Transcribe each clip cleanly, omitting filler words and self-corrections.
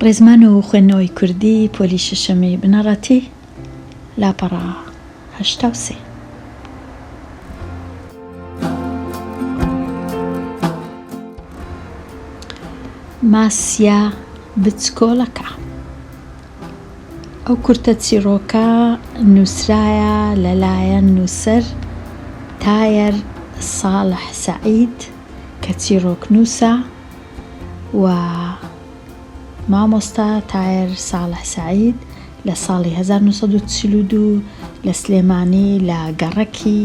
ڕێزمان و خوێندنەوەی کوردی پۆلی شەشەمی بنەڕەتی لاپەڕە 83. ماسیە بچکۆلەکە. ئەو کورتە چیڕۆکە نووسرایە لەلایەن نووسەر تایەر ساڵح سەعید کە چیڕۆکنووسە و مامۆستا تایەر ساڵح سەعید لە ساڵی 1942 لە سلێمانی لە گەڕەکی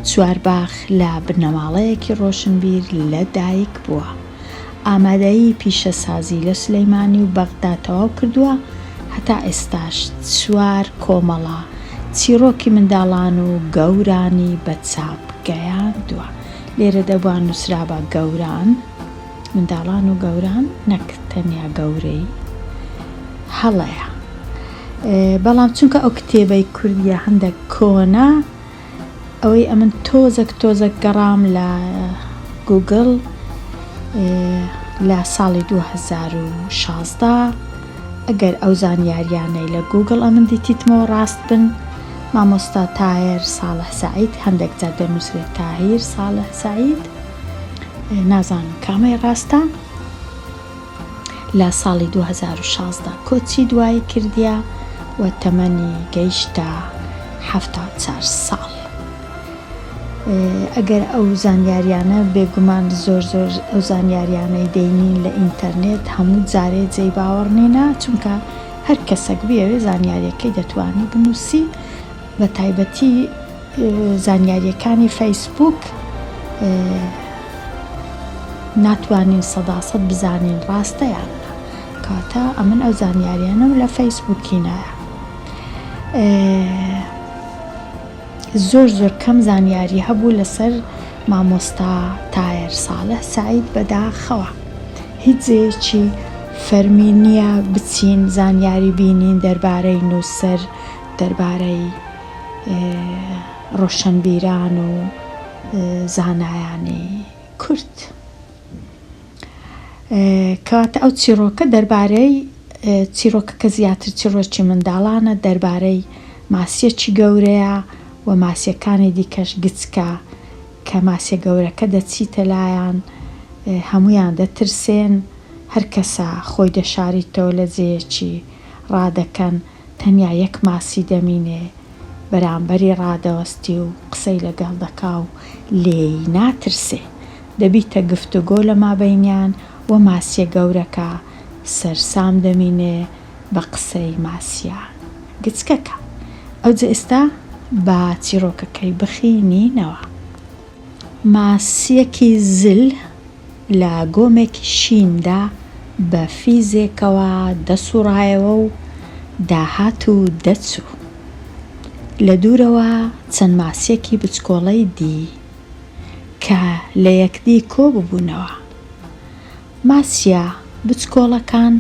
چوارباخ لە بنەماڵەیەکی ڕۆشنبیر لە دایک بووە. ئامادەیی پیشەسازی لە سولەیمانی و بەغدا تەواو کردووە، هەتا ئێستاش چوار کۆمەڵە چیڕۆکی منداڵان و گەورانی بە چاپ گەیاندووە. لێرە دەبوا نووسرابا گەوران، منداڵان و گەوران نەک تەنیا گەورەی. هەڵەیە. بەڵام چونکە ئەو کتێبەی کوردییە هەندەک کۆنە، ئەوەی ئەمن تۆزەک تۆزەک گەڕام لە گوگڵ لە ساڵی 2016 ئەگەر ئەو زانیاریانەی لە گوگڵ ئەمن دیتیتمەوە ڕاست بن مامۆستا تایەر ساڵح سەعید هەندێک جار دەنووسرێت تاهیر ساڵح سەعید نازانم کامەی ڕاستە لە ساڵی 2016 کۆچی دوایی کردیە و تەمەنی گەیشتە 74 ساڵ. ئەگەر ئەو زانیاریانە بێگومان زۆر زۆر ئەو زانیاریانەی دەینین لە ئینتەرنێت هەموو جارێ جێی باوەڕ نینە چونکە هەر کەسەک بیەوێ زانیاریەکەی دەتوانی بنووسی بە تایبەتی زانیاریەکانی فەیسبووک ناتوانین سەداسەد بزانین ڕاستە یان نا کەواتە ئەمن ئەو زانیاریانەم لە فەیسبووکی نایە زۆر زۆر کەم زانیاری هەبوو لەسەر مامۆستا تایەر ساڵح سەعید بەداخەوە هیچ جێیەکی فەرمی نییە بچین زانیاری بینین دەربارەی نووسەر دەربارەی ڕۆشەنبیران و زانایانی کورد. کەواتە ئەو چیڕۆکە دەربارەی چیڕۆکەکە زیاتر چیڕۆکی منداڵانە دەربارەی ماسیەکی گەورەیە و ماسیەکانی دیکەش گچکە کە ماسیە گەورەکە دەچیتە لایان هەموویان دەترسێن هەر کەسە خۆی دەشاریتەوە لە جێیەکی ڕادەکەن تەنیا یەک ماسی دەمینێ بەرامبەری ڕادەوەستی و قسەی لەگەڵ دەکا و لێی ناترسێ. دەبیتە گفتوگۆ لە مابەینیان و ماسیە گەورەکە سەرسام دەمینێ بە قسەی ماسیە گچکەکە. ئەوجە ئێستا با چیڕۆکەکەی بخینینەوە. ماسیەکی زل لە گۆمێکی شیندا بە فیزێکەوە دەسوڕایەوە و داهات و دەچوو. لە دوورەوە چەند ماسیەکی بچکۆڵەی دی کە لە یەکدی کۆ ببوونەوە. ماسیە بچکۆڵەکان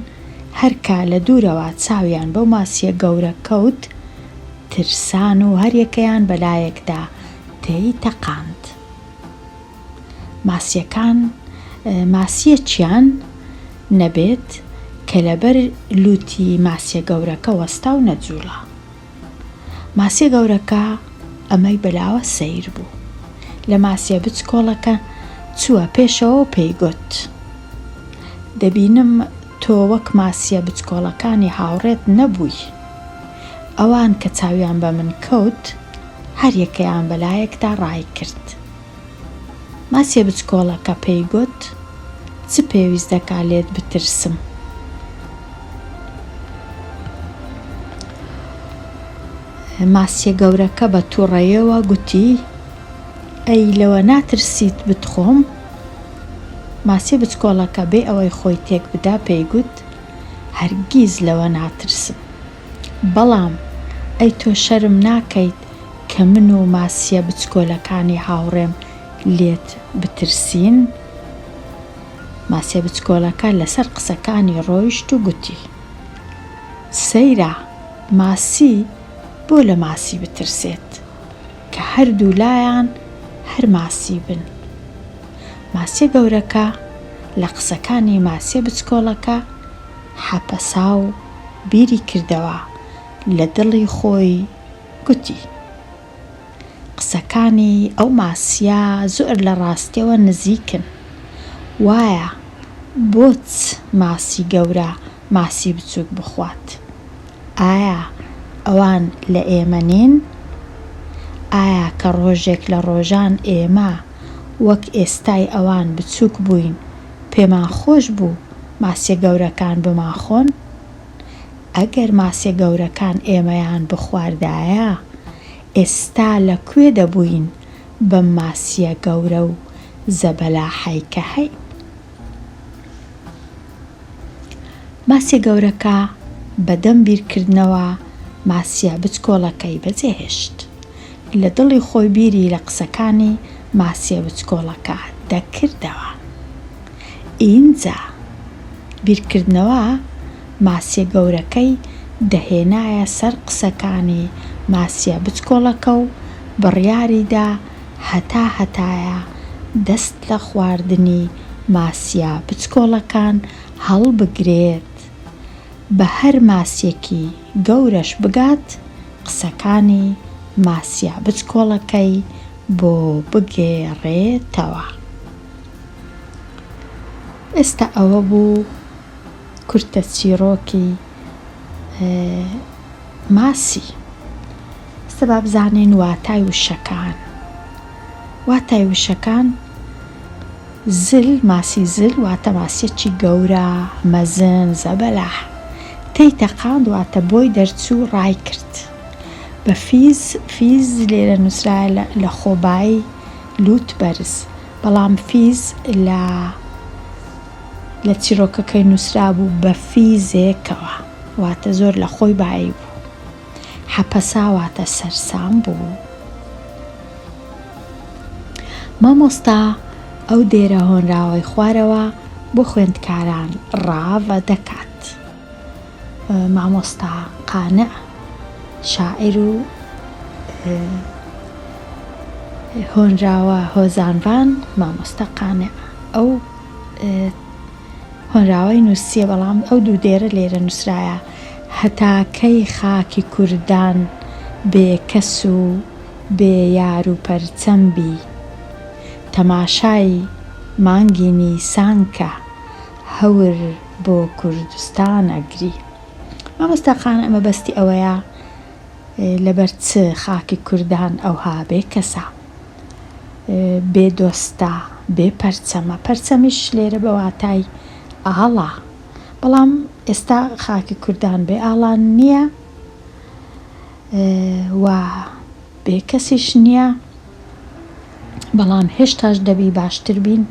هەر کە لە دوورەوە چاویان بەو ماسیە گەورە کەوت، ترسان و هەریەکەیان بە لایەکدا تێی تەقاند. ماسیەکان ماسیەکیان نەبێت کە لەبەر لووتی ماسیە گەورەکە وەستا و نەجووڵا. ماسیە گەورەکە ئەمەی بەلاوە سەیر بوو. لە ماسیە بچکۆڵەکە چووە پێشەوە و پێی گوت، دەبینم تۆ وەک ماسیە بچکۆڵەکانی هاوڕێت نەبووی. ئەوان کە چاویان بە من کەوت، هەر یەکەیان بە لایەکدا ڕایکرد. ماسیە بچکۆڵەکە پێی گوت، چ پێویست دەکا لێت بترسم؟ ماسیە گەورەکە بە تووڕەیەوە گوتی، ئەی لەوە ناترسیت بتخۆم؟ ماسیە بچکۆڵەکە بێ ئەوەی خۆی تێک بدا پێی گوت، هەرگیز لەوە ناترسم. بەڵام ئەی تۆ شەرم ناکەیت کە من و ماسیە بچکۆلەکانی هاوڕێم لێت بترسین؟ ماسیە بچکۆلەکە لەسەر قسەکانی ڕۆیشت و گوتی، سەیرە ماسی بۆ لە ماسی بترسێت کە هەردوو لایان هەر ماسی بن؟ ماسیە گەورەکە لە قسەکانی ماسیە بچکۆڵەکە. حەپەسا و بیری کردەوە، لە دڵی خۆی گوتی. قسەکانی ئەو ماسیە زۆر لە ڕاستیەوە نزیکن. وایە بۆچ ماسی گەورە ماسی بچوک بخوات؟ ئایا ئەوان لە ئێمە نین؟ ئایا کە ڕۆژێک لە ڕۆژان ئێمە وەک ئێستای ئەوان بچوک بووین پێمان خۆش بوو ماسیە گەورەکان بمانخۆن؟ ئەگەر ماسیە گەورەکان ئێمەیان بخواردایە ئێستا لە کوێ دەبووین بەم ماسیە گەورە و زەبەلاحەی کە هەین؟ ماسیە گەورەکە بە دەم بیرکردنەوە ماسیە بچکۆڵەکەی بەجێهێشت. لە دڵی خۆی بیری لە قسەکانی ماسیە بچکۆڵەکە دەکردەوە. ئینجا بیرکردنەوە ماسیە گەورەکەی دەهێنایە سەر قسەکانی ماسیە بچکۆڵەکە و بڕیاری دا هەتا هەتایە دەست لە خواردنی ماسیە بچکۆڵەکان هەڵبگرێت، بە هەر ماسیەکی گەورەش بگات قسەکانی ماسیە بچکۆڵەکەی بۆ بگێڕێتەوە. ئێستا ئەوە بوو کورتە چیڕۆکی ماسی. ئێستا با بزانین واتای وشەکان. واتای وشەکان زل، ماسی زل واتە ماسیەکی گەورە، مەزن، زەبەلاح. تێی تەقاند واتە بۆی دەرچوو، ڕای کرد. بە فیز، فیز لێرە نووسرایە لە خۆبایی لووت بەرز. بەڵام فیز لە لە چیڕۆکەکەی نووسرابوو بە فیزێکەوە واتە زۆر لە خۆی بایی بوو. حەپەسا واتە سەرسام بوو. مامۆستا ئەو دێرە هۆنراوەی خوارەوە بۆ خوێندکاران ڕاڤە دەکات. مامۆستا قانع شاعیر و هۆنراوە هۆزانڤان مامۆستا قانع ئەو هۆنراوەی نووسیە بەڵام ئەو دوو دێرە لێرە نووسرایە هەتا کەی خاکی کوردان بێ کەس و بێ یار و پەرچەم بی تەماشای مانگی نیسان کە هەور بۆ کوردستان ئەگری. مامۆستا قانع مەبەستی ئەوەیە لەبەر چ خاکی کوردان ئەوها بێ کەسە، بێ دۆستە، بێ پەرچەمە، پەرچەمیش لێرە بە واتای ئاڵا، بەڵام ئێستا خاکی کوردان بێ ئاڵا نییە و بێ کەسیش نییە، بەڵام هێشتاش دەبی باشتر بین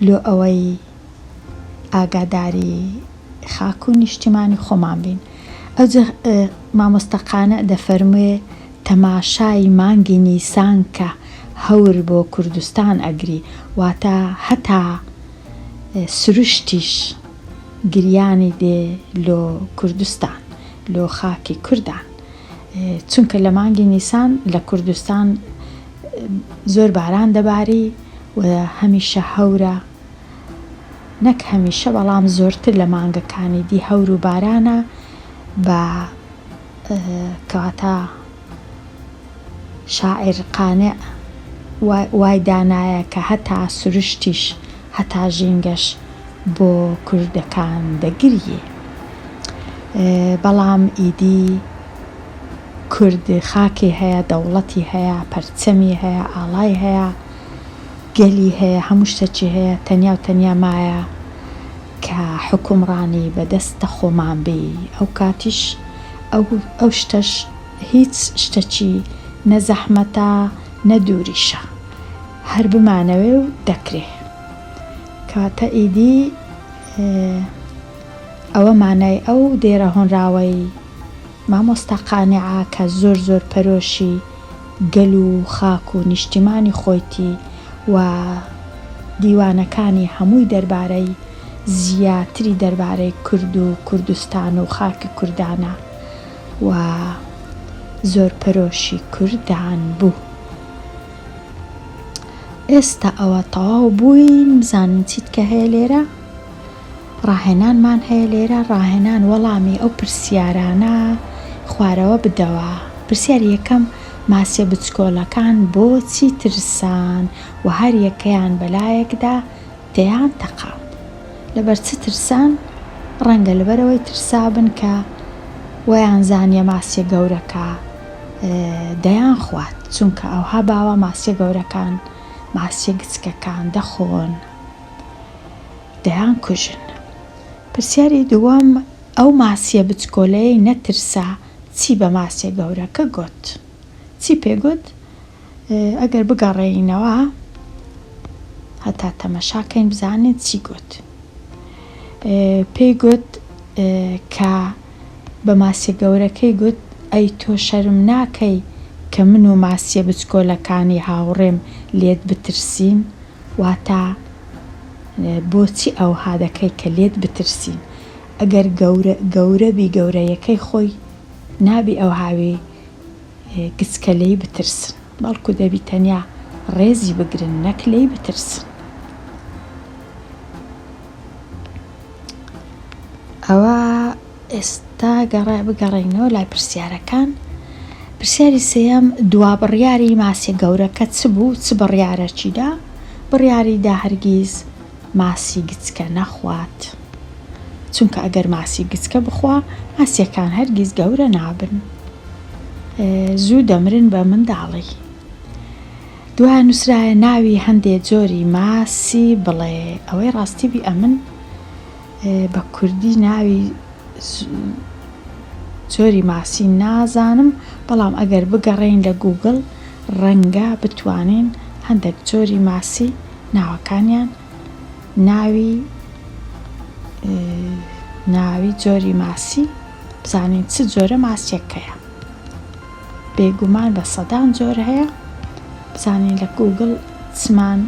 لۆ ئەوەی ئاگاداری خاک و نیشتیمانی خۆمان بین. ئەوجە مامۆستا قانع دەفەرموێ تەماشای مانگی نیسان کە هەور بۆ کوردستان ئەگری، واتە هەتا سروشتیش گریانی دێ لۆ کوردستان، لۆ خاکی کوردان. چونکە لە مانگی نیسان لە کوردستان زۆر باران دەباری و هەمیشە هەورە، نەک هەمیشە بەڵام زۆرتر لە مانگەکانی دی هەور و بارانە بە کەواتە شاعیر قانع وای دانایە کە هەتا سروشتیش هەتا ژینگەش بۆ کوردەکان دەگریێ بەڵام ئیدی کورد خاکی هەیە دەوڵەتی هەیە پەرچەمی هەیە ئاڵای هەیە گەلی هەیە هەموو شتەکی هەیە تەنیا و تەنیا مایە کە حوکمڕانی بە دەستە خۆمان بی ئەو کاتیش ئەو ئەو شتەش هیچ شتەکی نە زەحمەتە نە دووریشە هەر بمانەوێ و دەکرێ کەواتە ئیدی ئەوە مانای ئەو دێرە هۆنراوەی مامۆستا قانعە کە زۆر زۆر پەرۆشی گەل و خاک و نیشتیمانی خۆیتی و دیوانەکانی هەمووی دەربارەی زیاتری دەربارەی کورد و کوردستان و خاکی کوردانە و زۆر پەرۆشی کوردان بوو. ئێستا ئەوە تەواو بووین بزانین چیت کە هەیە لێرە. ڕاهێنانمان هەیە لێرە، ڕاهێنان وەڵامی ئەو پرسیارانە خوارەوە بدەوە. پرسیاری یەکەم، ماسیە بچکۆلەکان بۆچی ترسان و هەر یەکەیان بەلایەکدا دەیان تەقاند؟ لەبەر چ ترسان؟ ڕەنگە لەبەرئەوەی ترسابن کە وایان زانیە ماسیە گەورەکە دەیان خوات، چونکە ئەوها باوە ماسیە گەورەکان ماسیە گچکەکان دەخۆن. دەیانکوژن. پرسیاری دووەم، ئەو ماسیە بچکۆلەیەی نەترسا چی بە ماسیە گەورەکە گۆت؟ چی پێ گوت؟ ئەگەر بگەڕێینەوە هەتا تەمەشا کەین بزانین چی گوت. پێی گوت کە بە ماسیە گەورەکەی گوت، ئەی تۆ شەرم ناکەی کە من و ماسیە بچکۆلەکانی هاوڕێم لێت بترسین؟ واتە بۆچی ئەوها دەکەی کە لێت بترسین ئەگەر گەورە گەورە بی گەورەیەکەی خۆی نابی ئەوهاوی گچکە لێی بترسن بەڵکو دەبی تەنیا ڕێزی بگرن نەک لێی بترسن. ئەوە ئێستا گەڕێ بگەڕێینەوە لای پرسیارەکان. پرسیاری سێیەم، دوا بڕیاری ماسیە گەورەکە چ بوو؟ چ بڕیارەکی دا؟ بڕیاری دا هەرگیز ماسی گچکە نەخوات. چونکە ئەگەر ماسی گچکە بخوا، ماسیەکان هەرگیز گەورە نابن. زوو دەمرن بە منداڵی. دوایە نووسرایە ناوی هەندێ جۆری ماسی بڵێ. ئەوەی ڕاستی بی ئەمن بە کوردی ناوی جۆری ماسی نازانم بەڵام ئەگەر بگەڕێین لە گووگڵ ڕەنگە بتوانین هەندێک جۆری ماسی ناوەکانیان ناوی ناوی جۆری ماسی بزانین چ جۆرە ماسیەکەیە بێگومان بە سەدان جۆر هەیە بزانین لە گووگڵ چمان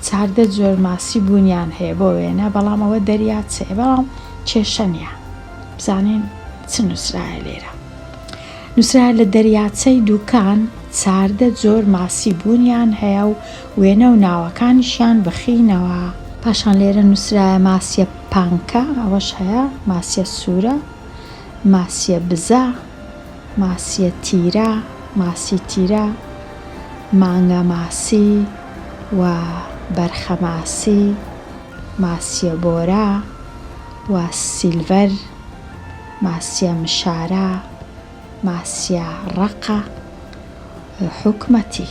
14 جۆر ماسی بوونیان هەیە بۆ وێنە بەڵام ئەوە دەریاچەیە بەڵام کێشە نییە بزانین چ نووسرایە لێرە نووسرایە لە دەریاچەی دوکان 14 جۆر ماسی بوونیان هەیە و وێنە و ناوەکانیشیان بخینەوە. پاشان لێرە نووسرایە ماسیە پانکە ئەوەش هەیە ماسیە سوورە ماسیە بزە ماسیە تیرە، ماسی تیرە، مانگا ماسی و بەرخە ماسی، ماسیە بۆرە و سیلڤەر، ماسیە مشارە، ماسیە ڕەقە حکومەتی.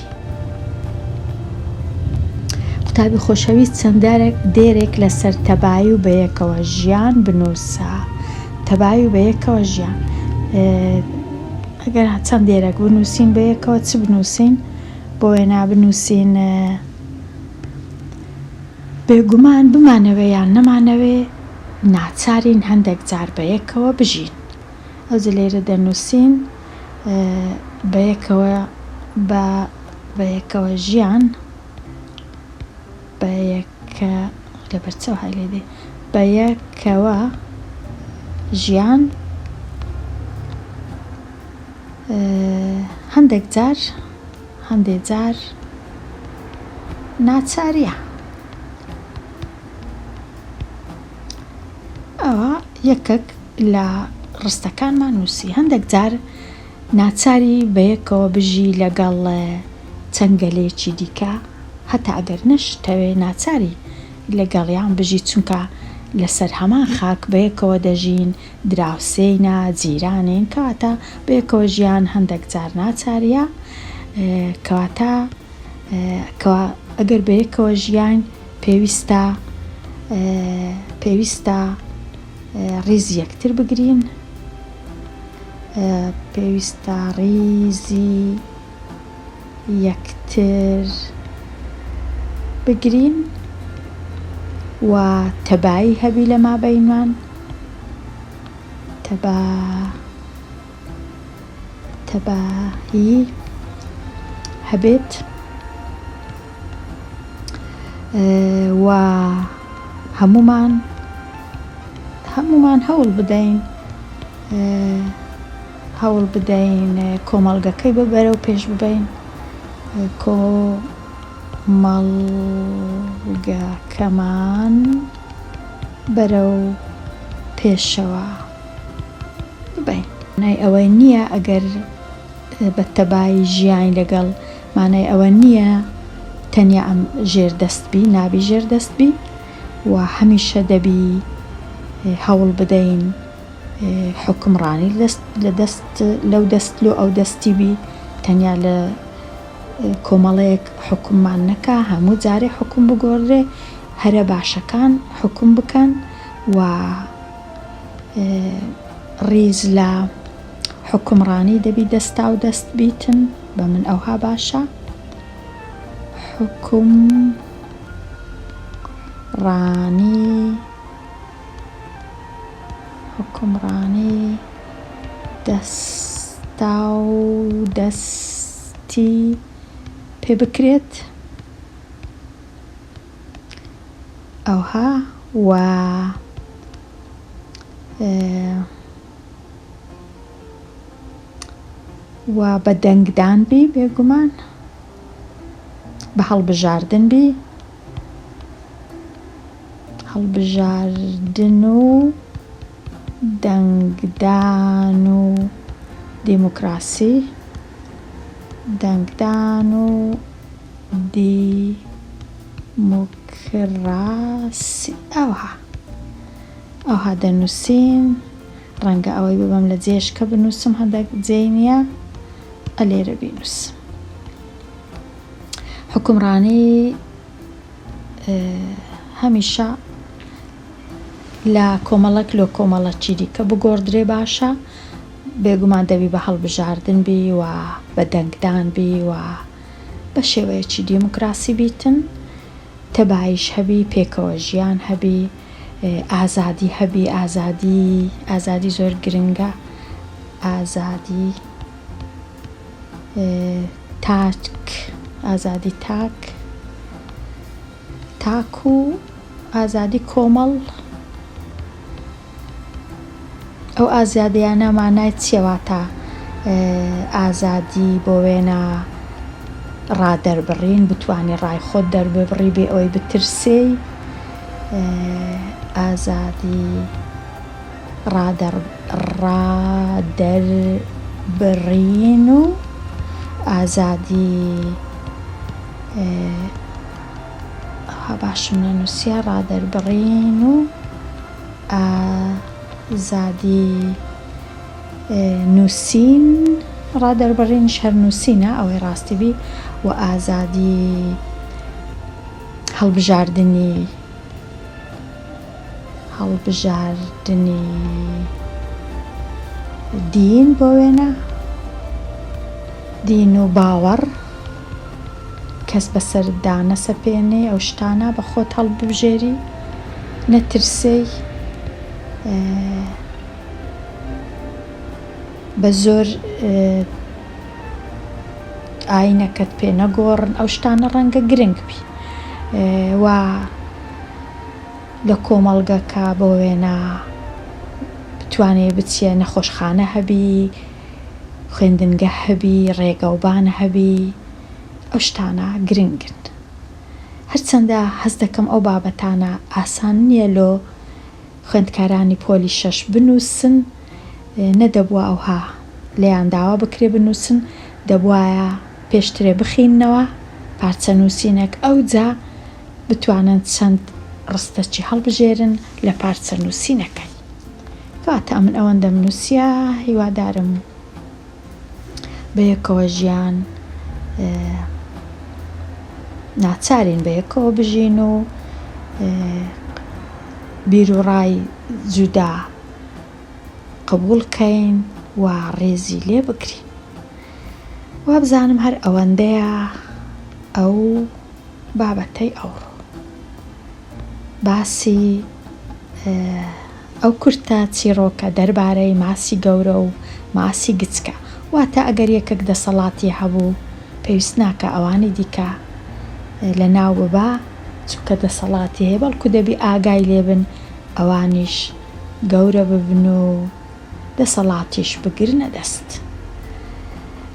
قوتابی خۆشەویست چەند دێرێک لەسەر تەبایی و بەیەکەوە ژیان بنووسە. تەبایی و بەیەکەوە ژیان. ئەگەر چەند دێرێک بنووسین بەیەکەوە چ بنووسین؟ بۆ وێنا بنووسین بێگومان بمانەوێ یان نەمانەوێ ناچارین هەندێک جار بەیەکەوە بژین. ئەوجە لێرە دەنووسین بەیەکەوە بە بەیەکەوە ژیان بەیەکە لەبەر چ وەهای لێ دێ بەیەکەوە ژیان هەندێک جار هەندێ جار ناچاریە. ئەوە یەکەک لە ڕستەکانمان نووسی. هەندێک جار ناچاری بەیەکەوە بژی لەگەڵ چەند گەلێکی دیکە، هەتا ئەگەر نەشتەوێ ناچاری لەگەڵیان بژی چونکە لەسەر هەمان خاک بەیەکەوە دەژین، دراوسێینە، جیرانین، کەواتە بەیەکەوە ژیان هەندێک جار ناچارییە، کەواتە کەوا ئەگەر بەیەکەوە ژیاین پێویستە پێویستە ڕیزی یەکتر بگرین پێویستە ڕیزی یەکتر بگرین و تەبایی هەبی لە مابەینمان تەبا تەبایی هەبێت و هەموومان هەموومان هەوڵ بدەین هەوڵ بدەین کۆمەڵگەکەی بە بەرەو پێش ببەین کۆ. کۆمەڵگەکەمان بەرەو پێشەوە ببەین. مانای ئەوە نییە ئەگەر بە تەبایی ژیاین لەگەڵ، مانای ئەوە نییە تەنیا ئەم ژێردەست بی، نابی ژێردەست بی و هەمیشە دەبی هەوڵ بدەین حوکمڕانی لە دەست لەو دەست لۆ ئەو دەستی بی، تەنیا لە کۆمەڵەیەک حوکممان نەکا، هەموو جارێ حوکم بگۆڕدرێ، هەرە باشەکان حوکم بکەن و ڕیز لە حوکمڕانی دەبی دەستاو دەست بیتن، بە من ئەوها باشە. حوکمڕانی. حوکمڕانی دەستاو دەستی پێ بکرێت ئەوها و و بە دەنگدان بی بێگومان بە هەڵبژاردن بی. هەڵبژاردن و دەنگدان و دیموکراسی، دەنگدان و دیموکراسی، ئەوها ئەوها دەنووسین، ڕەنگە ئەوەی ببەم لە جێش کە بنووسم هەندێک جێی نییە، ئەلێرە بینووسم. حوکمڕانی هەمیشە لە کۆمەڵەک لۆ کۆمەڵەکی دیکە بگۆڕدرێ باشە، بێگومان دەبی بە هەڵبژاردن بی و بە دەنگدان بی و بە شێوەیەکی دیموکراسی بیتن، تەباییش هەبی، پێکەوە ژیان هەبی، ئازادی هەبی، ئازادی ئازادی زۆر گرنگە، ئازادی. تاک ئازادی تاک تاک و ئازادی کۆمەڵ ئەو ئازادیانە مانای چیە واتە ئازادی بۆ وێنە ڕادەربڕین بتانی ڕای خۆت دەرببڕی بێ ئەوەی بترسێی ئازادی ڕادەربڕین و ئازادی ئەوها باشم نەنووسیە ڕادەربڕین و ئازادی نووسین ڕادەربڕینیش هەر نووسینە ئەوەی ڕاستی بی و ئازادی هەڵبژاردنی هەڵبژاردنی دین بۆ وێنە، دین و باوەڕ، کەس بەسەرت دانەسەپێنێ ئەو شتانە بە خۆت هەڵببژێری نەترسێی بە زۆر ئاینەکەت پێ نەگۆڕن ئەو شتانە ڕەنگە گرنگ بی و لە کۆمەڵگەکە بۆ وێنە بتوانێ بچیە نەخۆشخانە هەبی، خوێندنگە هەبی، ڕێگەوبان هەبی، ئەو شتانە گرنگن. هەرچەندە هەست دەکەم ئەو بابەتانە ئاسان نییە لۆ خوێندکارانی پۆلی شەش بنووسن، نەدەبووا ئەوها لێیان داوا بکرێ بنووسن، دەبوایە پێشترێ بخیننەوە پارچە نووسینێک ئەوجا بتوانن چەند ڕستەکی هەڵبژێرن لە پارچە نووسینەکەی. کەواتە ئەمن ئەوەندەم نووسیە هیوادارم بەیەکەوە ژیان ناچارین بەیەکەوە بژین و بیروڕای جودا قبوڵ کەین و ڕێزی لێ بگرین. وابزانم هەر ئەوەندەیە ئەو بابەتەی ئەوڕۆ باسی ئەو کورتە چیڕۆکە دەربارەی ماسی گەورە و ماسی گچکە واتە ئەگەر یەکەک دەسەڵاتی هەبوو پێویست ناکا ئەوانی دیکە لە ناو ببا چونکە دەسەڵاتی هەیە بەڵکو دەبی ئاگای لێ بن ئەوانیش گەورە ببن و دەسەڵاتیش بگرنە دەست.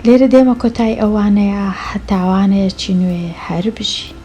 لێرە دێمە کۆتای ئەو وانەیە هەتا وانەیەکی نوێ هەر بژین.